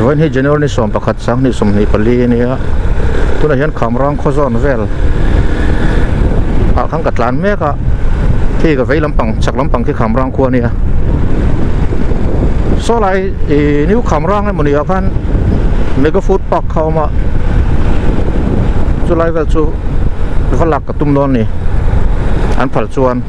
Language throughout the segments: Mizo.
Vawiin hi January ni 11 2024 a nia tunah hian Khamrang khaw zawn vel ah khan ka tlan mek a khi ka vei lampang chak lampang khi Khamrang khua a nia saw lai ih new Khamrang emaw ni ah khan mega food park kha a awm a chulai vel chu va lak ka tum dawn a ni an phal chuan.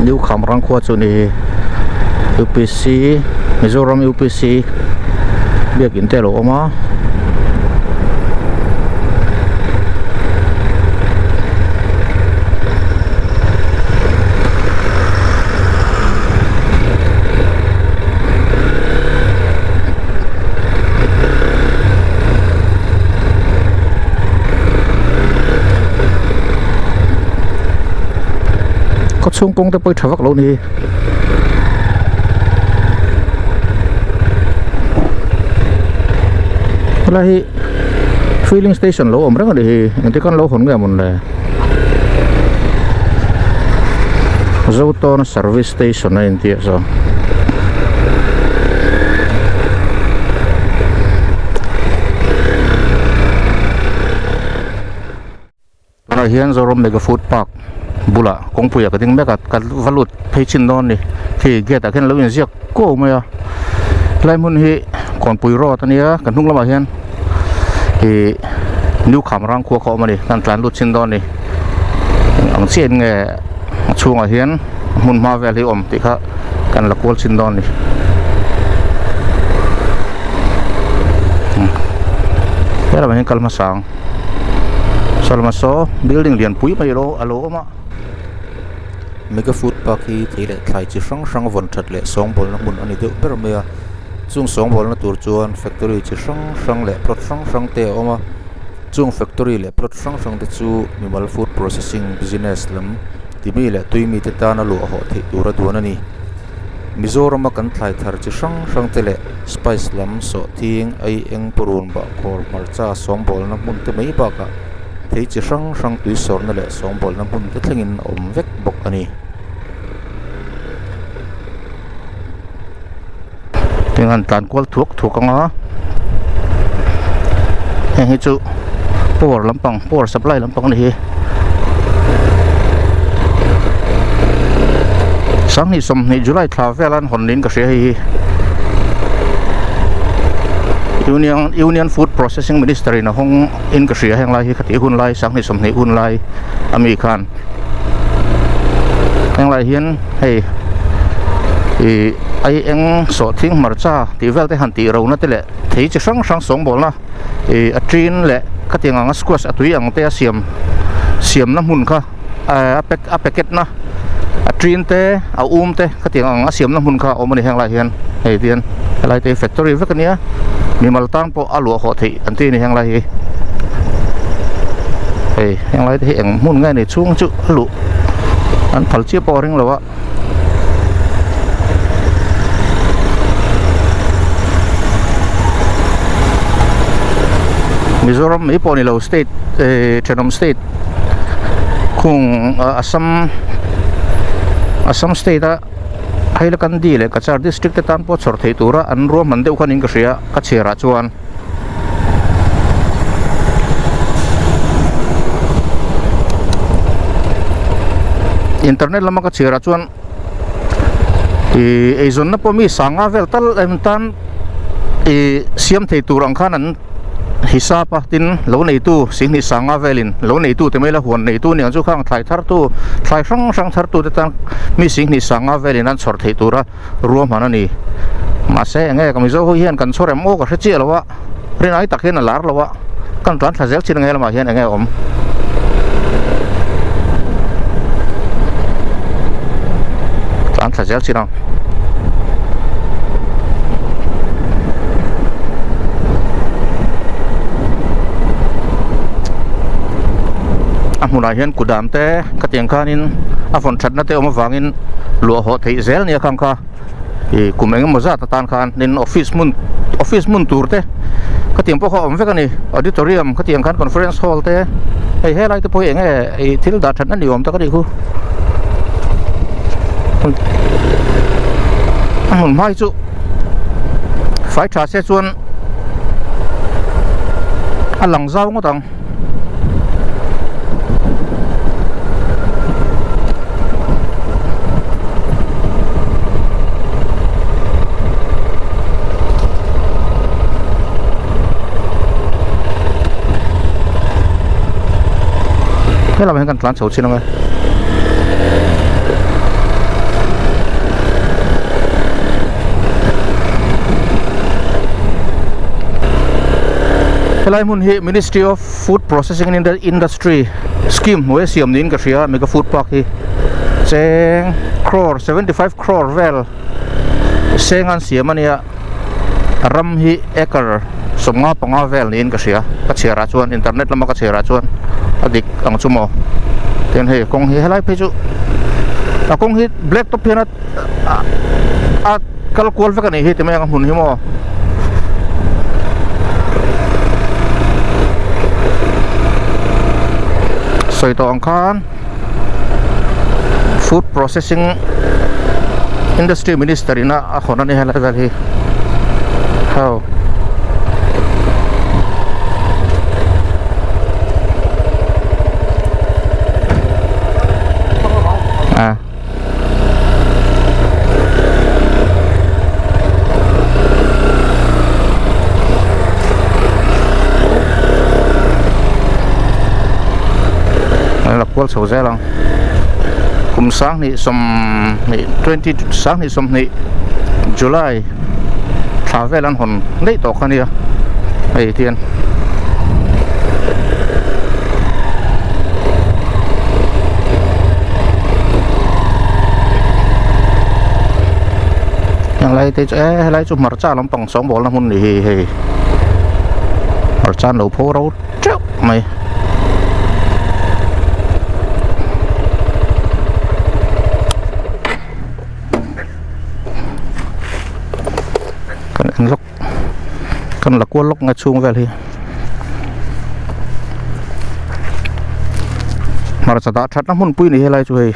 New Khamrang khua chu ni UPC Mizoram UPC biakin te a lo awm a. Khaw chhung kawng te pawh hi tha vak lo a ni. Helai hi filling station lo awm reng a ni hi engti khan lo hawn nge mawn le Zotawn service station a inti a saw Tunah hian Zoram Mega Food Park bulah kawngpuiah ka ding mek a ka va lut phei chin dawn a ni khi gate ah khian lo inziak kuau mai a helai hmun hi Kawnpui road a nia kan hnung lamah hian ih New Khamrang khua kha a awm a ni kan tlan lut chin dawn a ni ang chiah in nge a chhungah hian hmun hma vel hi a awm tih kha kan la kual chin dawn a ni helamah hian kal hmasa ang. Salma saw building lian pui mai alo alo awm a. Mega food park hi thei leh thlai chi hrang hrang vawn that leh sawngbawlna hmun a ni deuh ber mai a chung sawngbawlna tur chuan factory chi hrang hrang leh plot hrang hrang te a awm a chung factory leh plot hrang hrang te chu mimal food processing business lam timi leh tui mite tana luah hawh theih tura duan a ni. Mizorama kan thlai thar chi hrang hrang te leh spice lam sawhthing ei eng purun bahkhawr hmarcha sawngbawlna hmun te mai bakah thei chi hrang hrang tui sawrna leh sawngbawlna hmun te thlengin a awm vek bawk a ni. Heng an tlan kual thuak thuak ang a heng hi chu power lampang power supply lampang a ni hi sanghnih sawmhnih July thla vel an hawn niin ka hria hei hi Union Union Food Processing Minister in a hawng in ka hria heng lai hi khati hun lai sanghnih sawmhnih hun lai ami khan heng lai hian hei ih ai eng sawhthing hmarcha tih vel te han tih ro na te leh thei chi hrang hrang sawngbawlna ih a tin leh khatiang anga squash a tui ang te a siam siamna hmun kha a pack a packet na a tin te a um te khatiang ang a siamna hmun kha a awm a ni heng lai hian hei tihian helai te hi factory vek a nia mimal tan pawh a luah hawh theih an ti a ni heng lai hi hei heng lai te hi eng hmun nge ni chhung chu a luh an phal chiah pawh a ring lo a. Mizoram mai pawh ni lo state eh thenawm state khung Assam Assam state a Hailakandi leh Cachar district te tan pawh chhawr theih tura an ruahman deuh khan in ka hria ka chhiar ah chuan. Internet lama ka chhiar ah chuan ih eizawnna pawh mi sanga vel tal em tan ih siam thei tur ang khan an. hisap a tin lo neitu singhnih sanga velin lo neitu te mai la huan neitu aniang chu khang thlai thar tu thlai hrang hrang thar tu te tan mi singhnih sanga velin an chhawr theih tura ruahman a ni mahse enge ka mizo ho hian kan chhawr em aw ka hre chiah lo a rinai tak hian a lar lo a kan tlan thla zel chin ang helamah hian enge a awm. Tlan thla zel chin ang. A hmunah hian kudam te ka tiang khanin a vawn thatna te awm avangin luah haw theih zel nia khang kha ih kum eng emaw zat atan khan tin office hmun office hmun tur te ka tiang pawh kha a awm vek a ni auditorium ka tiang khan conference hall te hei helai te pawh hi eng nge ih thil dah that na ni awm tak a nih khu a hmun hma hi chu fai tha se chuan a lang zau ngawt ang. Helamah hian kan tlan chho chin ang e. Helai hmun hi Ministry of Food Processing and Industry scheme hnuaia siam niin ka hria Mega Food Park hi cheng crore 75 crore vel seng an siam ania ram hi acre 55 vel niin ka hria ka chhiar ah chuan internet lama ka chhiar ah chuan a dik ang chu maw tin hei kawng hi helai phei chu a kawng hi black top hian a a kal kual vek a nih hi ti mai ang a hmun hi maw. Sawi tawh ang khan food processing industry minister in a a hawn a ni helai vel hi ho. A. La kual chho zel ang kum sanghnih sawmhnih twenty sanghnih sawmhnih July thla vel an hawn daih tawh kha nia hei tian. Helai te chu e helai chu hmarcha lampang sawngbawlna hmun ni hi hei hmarcha an lo pho ro teuh mai. Kan en lawk kan la kual lawk nge chhung vel hi hmarcha dah thatna hmunpui ni helai chu hei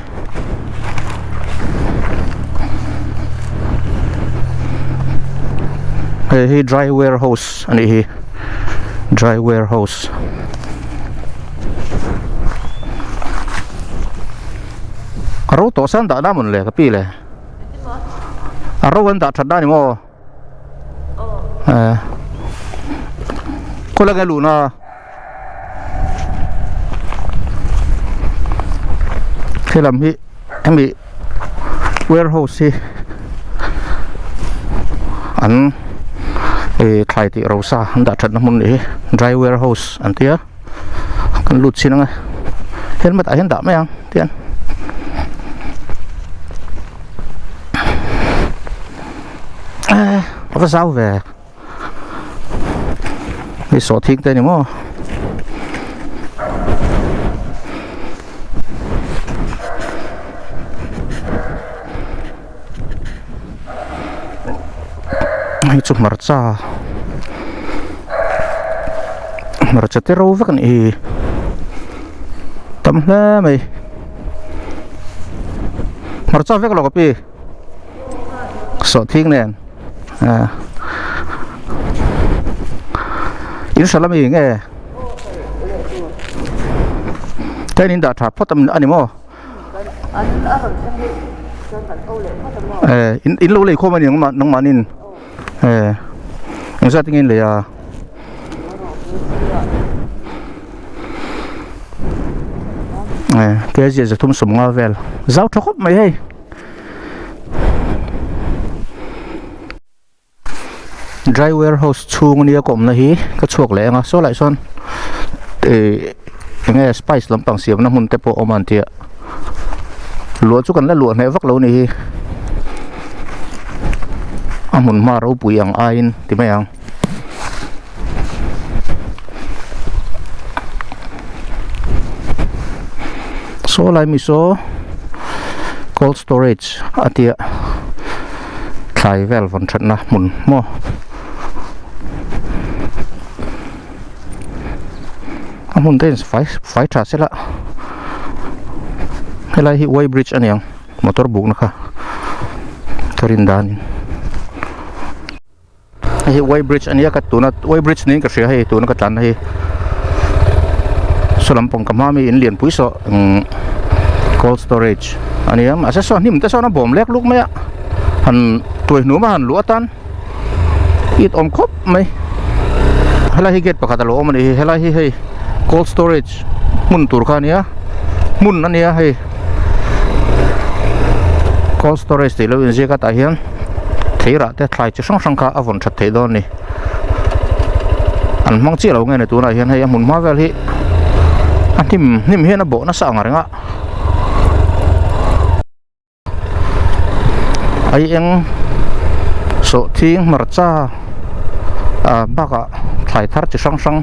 hei hi dry warehouse a nih hi dry warehouse. A ro tawh san dah na mawn le ka pi le a ro an dah that na ni maw eh khaw laka luh na helam hi hemi warehouse hi an eh thlai tih rosa an dah that na hmun ni hi dry warehouse an tia. Kan lut chin ang e helmet ah hian dah mai ang tian eh a va zau ve hei sawhthing te a ni maw. Hei chu hmarcha hmarcha te ro vek a nih hi tam hle mai hmarcha vek lo ka pi sawhthing nen ah in hra lam i nge ten in dah tha phawt a ni maw. Eh in in lo lei khawm a ni ang nangmah nangmahnin eh engzat nge in lei a. Kg 350 vel zau tha khawp mai hei. Dry warehouse chhung ania ka awmna hi ka chhuak leh ang a saw lai sawn ih eng nge spice lampang siamna hmun te pawh a awm a an tia luah chu kan la luah hneh vak lo a ni hi a hmun hma ropui ang aiin ti mai ang. Saw lai mi saw cold storage a tia thlai vel vawn thatna hmun maw a hmun te in fai fai tha sela helai hi y bridge a niang motor bukna kha ka rin danin. Hei hi y bridge ania ka tuna y bridge niin ka hria hei tuna ka tlanna hi saw lampang ka hma ami in lianpui saw umm cold storage ania mahse saw hnim te sawn a bawm lek luk mai a han tuai hnum a han luh atan it awm khawp mai helai hi gate pakhat alo awm anih hi helai hi hei cold storage hmun tur kha ania hmun ania hei cold storage tih lo inziak a tah hian theirah te thlai chi hrang hrang kha a vawn that theih dawn a ni an hmang chiah lo nge ni tunah hian hei a hmun hma vel hi a hnim hnim hian a bawh nasa ang reng a ai eng sawhthing hmarcha ah bakah thlai thar chi hrang hrang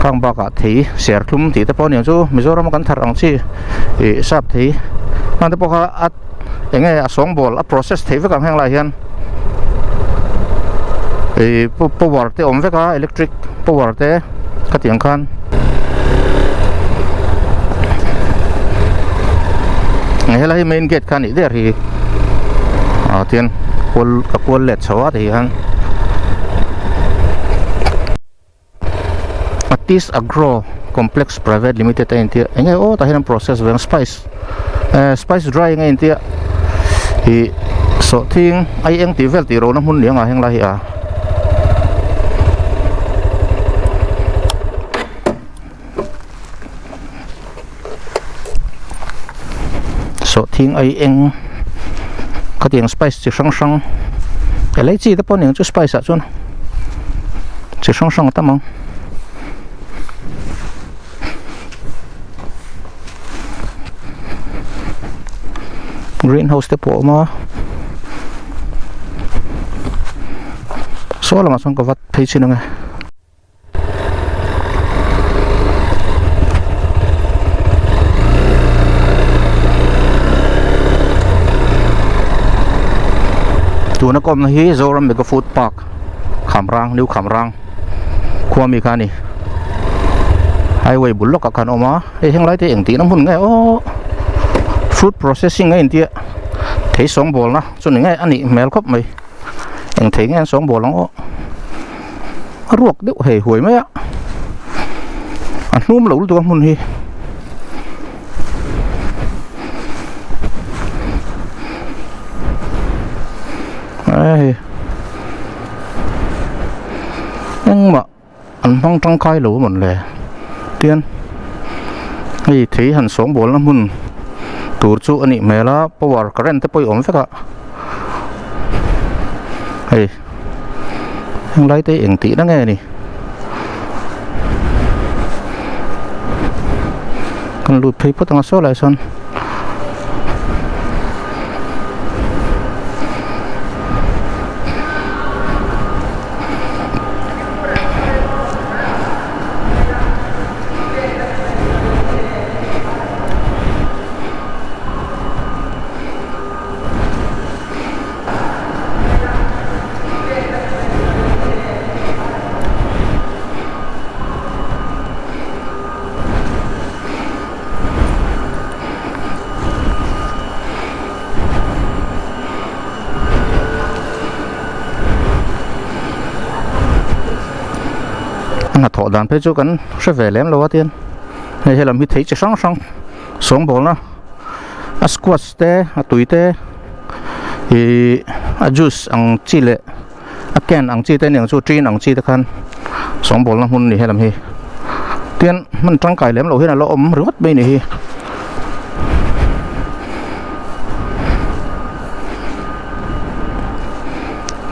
khang bakah thei serthlum tih te pawh a ni ang chu Mizoram a kan thar ang chi ih sap thei hmang te pawh kha a. Eng nge a sawngbawl a process theih vek ang heng lai hian ih power te awm vek a electric power te khatiang khan helai hi main gate kha a nih der hi ah tian kual ka kual let chho a ti hian. Atis Agro Complex Private Limited a intia eng nge aw tah hian an process ve ang spice eh spice drying a intia ih sawhthing ai eng tih vel tih ro na hmun liang ah heng lai hi a. Sawhthing ai eng khatiang spice chi hrang hrang elai chi te pawh a ni ang chu spice ah chuan chi hrang hrang a tam ang. Green house te pawh a awm a saw lamah sawn ka vat phei chin ang e. Tuna ka awmna hi Zoram Mega Food Park Khamrang New Khamrang khua mi kha a ni highway bul lawkah khan a awm a hei heng lai te eng tihna hmun nge aw fruit processing a intia thei sawngbawlna chu ni ngei a nih hmel khawp mai eng thei nge an sawngbawl ang aw. A ruak deuh hei huai mai a a hnum lo lutuk a hmun hi hei engmah an hmang tangkai lo a mawn le tian hei thei han sawngbawl na hmun tur chu a nih hmel a power current te pawh hi a awm vek a hei. Heng lai te hi eng tihna nge ni kan lut phei phawt ang a saw lai sawn. A hnathawh dan phei chu kan hre ve lem lo a tin hei helam hi thei chi hrang hrang sawngbawlna a squash te a tui te ihh a juice ang chi leh a can ang chi te aniang chu tin ang chi te khan Sawngbawlna hmun a ni helam hi tian hman tangkai lem loh hian a la awm ringawt mai a ni hi.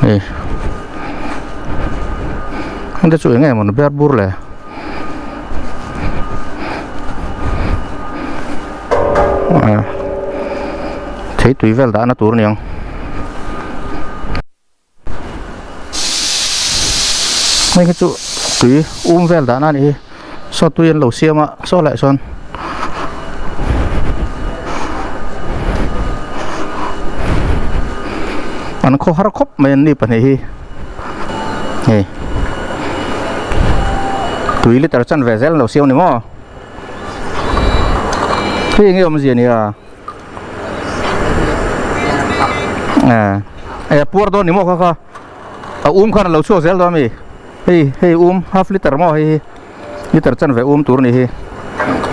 Hei heng te chu eng nge maw ni ber bur le. Thei tui vel dahna tur a ni ang. Hei hi chu tui um vel dahna a nih hi saw tui an lo siam a saw laiah sawn an khawhar khawp mai an ni pahnih hi hei tui liter chanve zel an lo siam a ni maw hei eng nge awmzia nia. Eh puar dawn ni maw kha kha a um khan a lo chhuak zel dawn a mi hei hei um half liter maw hei hi liter chanve um tur a ni hi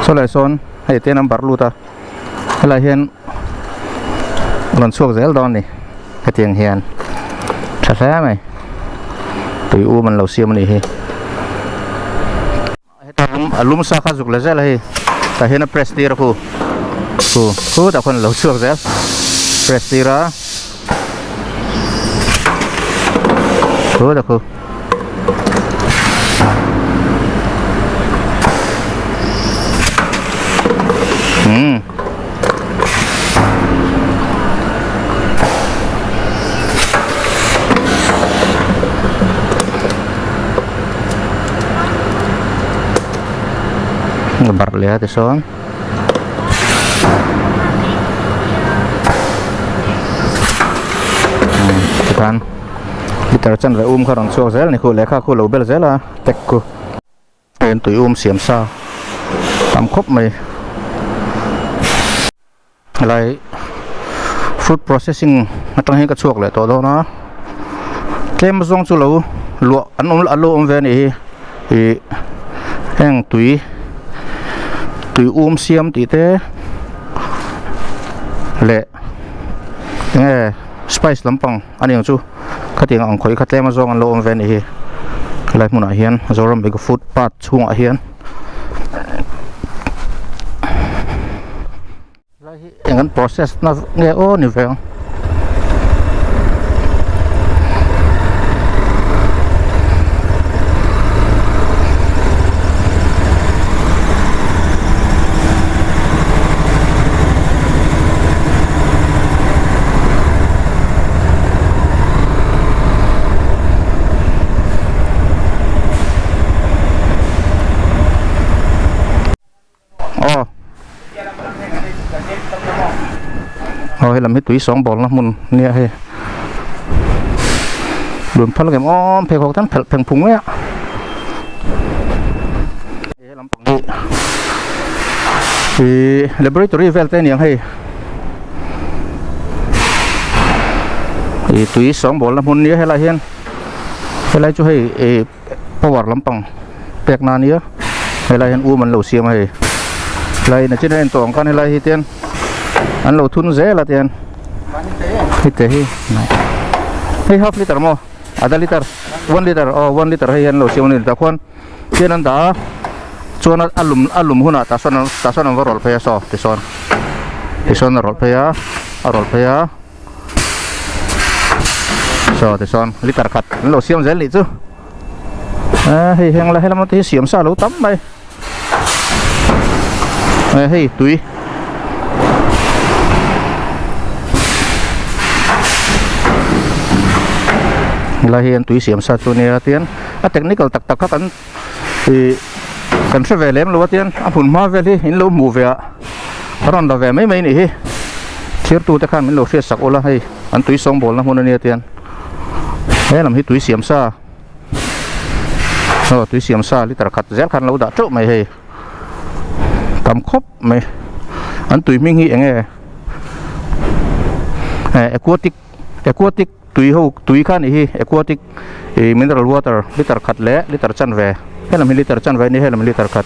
saw lai sawn hei te an barh lut a helai hian a rawn chhuak zel dawn a ni hetiang hian tha hle mai tui um an lo siam a ni hi. Heta lum a lum sa kha zuk la zel a hei tah hian a press tir a khu khu khutah khuan a lo chhuak zel press tir a khutah khu umm. Barh leh a tisawn tikhan liter chanve um kha rawn chhuak zel a ni khu lehkha khu lo bel zel a tek khu. Hei an tui um siam sa tam khawp mai helai food processing atang hian ka chhuak leh tawh dawn a tlem zawng chu lo luah an awm an lo awm ve a nih hi ih heng tui tui um siam tih te leh enge spice lampang a ni ang chu khatiang ang khawih kha tlem azawng an lo awm ve a nih hi helai hmunah hian Zoram Mega Food Park chhungah hian helai hi eng an process na nge aw ni ve ang. Aw aw helam hi tui sawng bawlna hmun nia hei lun phal ngem awm pheikhawk te an phelh pheng phung mai a helam pang hi ihh laboratory vel te aniang hei ih tui sawng bawlna hmun nia helaiah hian helai chu hei ih power lampang pek na ania helai hian um an lo siam a hei helai in a chin a en tawh ang khan helai hi tian an lo thun zel a tian hei te hi hei half liter maw ada liter one liter aw one liter hei hian an lo siam a ni tah khuan. Hian an dah a chuan a lum a lum hunah tah sawn tah sawn an va rawlh phei a saw tisawn tisawn a rawlh phei a a rawlh phei a saw tisawn liter khat an lo siam zel nih chu a hei heng la helam te hi siam sa lo tam mai hei tui. Helai hi an tui siam sa chu ania tian a technical tak tak kha kan ih kan hre ve lem lo a tian a hmun hma vel hi in lo hmuh ve a a rawn la ve mai mai nih hi thirtu te khan min lo hriat sak ula hei an tui sawng bawlna hmun ania tian he lam hi tui siam sa aw tui siam sa liter khat zel khan lo dah teuh mai hei tam khawp mai an tui hming hi eng nge eh aquatic aquatic tui ho tui kha anih hi aquatic ih mineral water liter khat leh liter chanve helam hi liter chanve ania helam hi liter khat.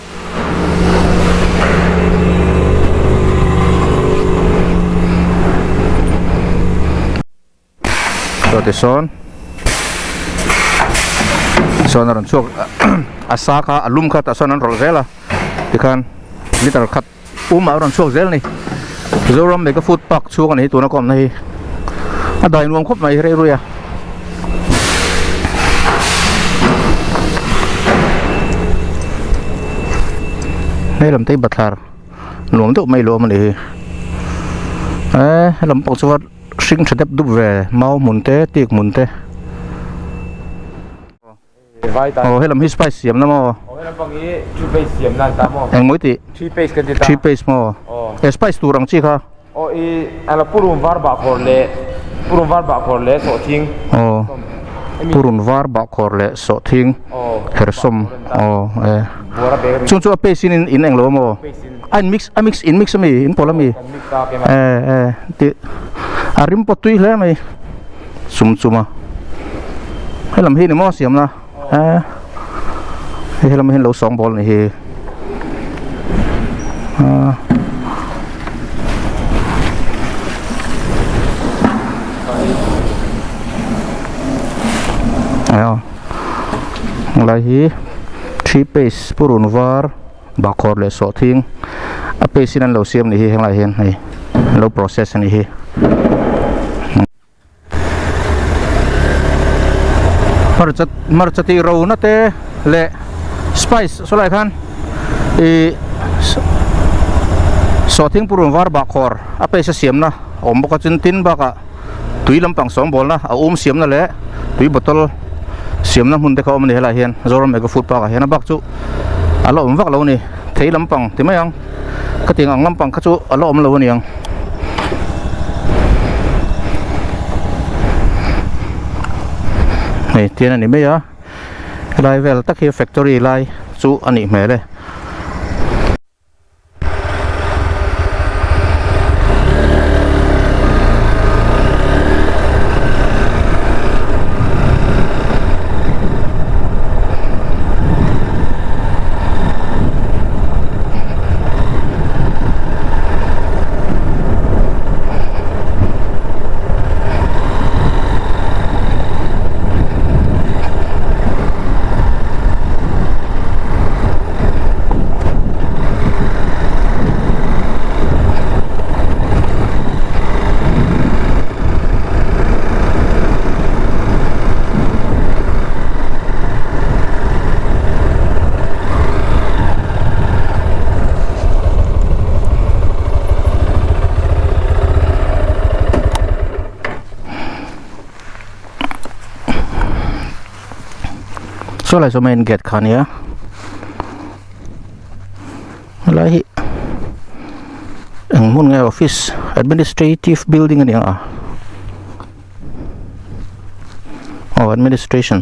Chaw ti sawn Sawn a rawn chhuak a sa kha a lum kha tah sawn an rawlh zel a tikhan liter khat pum ah a rawn chhuak zel a ni Zoram Mega Food Park chhung a ni hi tuna ka awmna hi a dai nuam khawp mai rei rui a. Hei lam te hi bathlar nuam deuh mai lo awm a ni hi eh helam pawh chuan hring tha dep dup ve mau hmun te teak hmun te. Aw helam hi spice siam na maw? Aw helam pang hi three paste siam na an ta maw? Eng mawi tih? Three paste kan ti ta. Three paste maw? Aw. E spice tur ang chi kha? Aw i ala purun var bahkhawr leh purun var bahkhawr leh sawhthing. Aw purun var bahkhawr leh sawhthing. Aw. Hersawm aw e. Buara bag a mi. Chung chu a paste in in eng lo a maw? Paste in. A in mix a mix in mix a mi in pawlh a mi? Kan mix ta kem a. E e ti a rim pawh tui hle mai. Chum chum a helam hi ni maw siam na eh hei helam hian lo sawng bawl a ni hi ah helai hi three paste purun var bahkhawr leh sawhthing a paste in an lo siam a ni hi henglai hian hei an lo process a ni hi. Hmarcha hmarcha tih ro na te leh spice saw lai khan ih sawhthing purun var bahkhawr a paste a siamna a awm bawk a chuan tin bakah tui lampang sawngbawlna a um siamna leh tui bottle siamna hmun te kha a awm a ni helaiah hian Zoram Mega Food Park ah hian a bak chu a la awm vak lo a ni thei lampang ti mai ang. Khatiang ang lampang kha chu a la awm lo a niang. Hei tian a ni mai a helai vel tak hi factory lai chu a nih hmel e. Saw lai saw main gate kha ania helai hi eng hmun nge office administrative building a ni ang a. Aw administration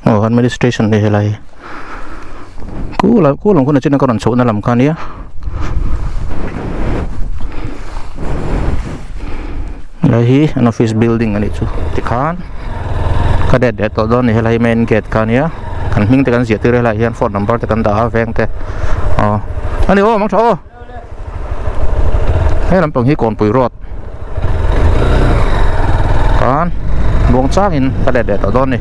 aw administration ni helai ku la ku lam hun ah chuan ka rawn chhoh na lam kha ania helai hi an office building anih chu tikhan ka det leh tawh dawn a ni helai main gate kha ania kan hming te kan ziah tir helai hian phone number te kan dah a veng te aw ani aw mang tha aw. He lampang hi Kawnpui road khan muang changin ka let leh tawh dawn a ni.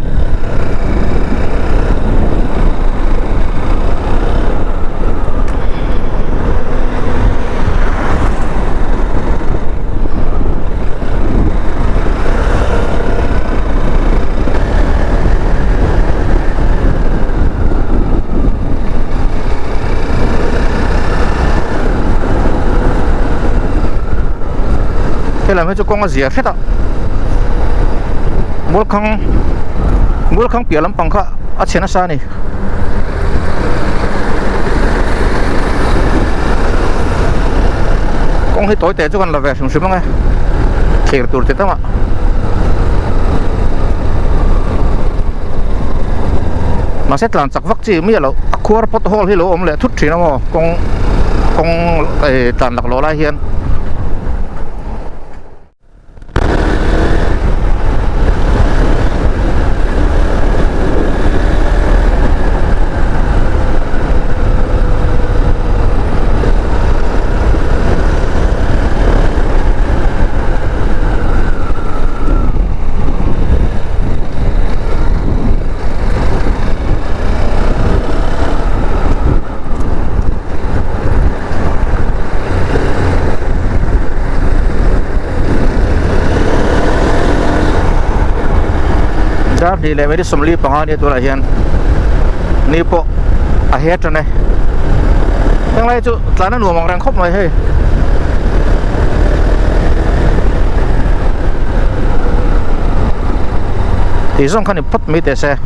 Helam hi chu kawng a zia hret a Mualkhang Mualkhang piah lampang kha a chhe nasa a ni. Kawng hi tawi teh chu kan la ve hrim hrim ang e thlir tur ti tam ah. Mahse tlan chak vak chi miah loh a khuar pot hole hi lo awm leh thut thin a maw kawng kawng eh tlan laklawh lai hian. Dar hnih leh minute 45 ania tunah hian ni pawh a he tan e. Henglai chu tlan a nuam ang reng khawp mai hei. Tih zawng kha ni phawt mai teh se.